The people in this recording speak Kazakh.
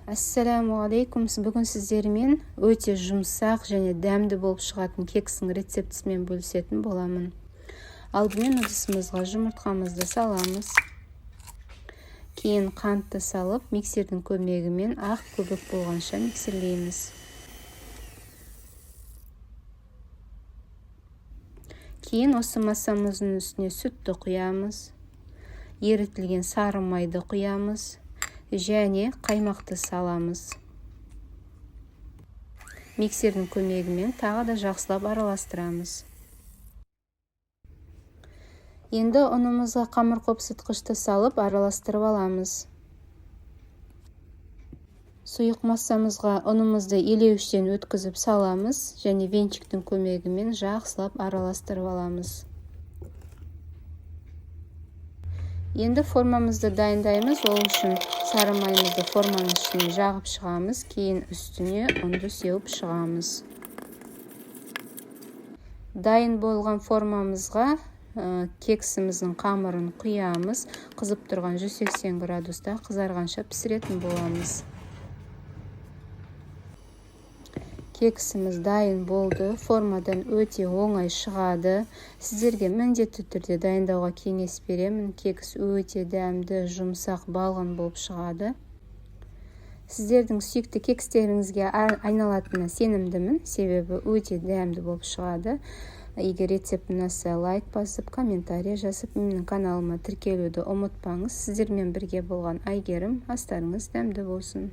Ассалаумағалейкум! Бүгін сіздермен өте жұмсақ және дәмді болып шығатын кекстің рецептісімен бөлісетін боламын. Алдымен ыдысымызға жұмыртқамызды саламыз. Кейін қантты салып, миксердің көмегімен ақ көбік болғанша миксерлейміз. Кейін осы массамыздың үстіне сүтті құямыз, ерітілген сары майды құямыз және қаймақты саламыз. Миксердің көмегімен тағы да жақсылап араластырамыз. Енді ұнымызға қамыр қопсытқышты салып араластырып аламыз. Сұйық массамызға ұнымызды елеуіштен өткізіп саламыз және венчиктің көмегімен жақсылап араластырып аламыз. Енді формамызды дайындаймыз. Ол үшін сары майымызды форманың ішіне жағып шығамыз, кейін үстіне ұнды сеуіп шығамыз. Дайын болған формамызға кексіміздің қамырын құямыз. Қызып тұрған 180 градуста қызарғанша пісіретін боламыз. Кексіміз дайын болды. Формадан өте оңай шығады. Сіздерге міндетті түрде дайындауға кеңес беремін. Кекс өте дәмді, жұмсақ, балғын болып шығады. Сіздердің сүйікті кекстеріңізге айналатынына сенімдімін, себебі өте дәмді болып шығады. Егер рецепт ұнаса, лайк басып, комментарий жазып, менің каналыма тіркелуді ұмытпаңыз. Сіздермен бірге болған Әйгерім. Астарыңыз дәмді болсын.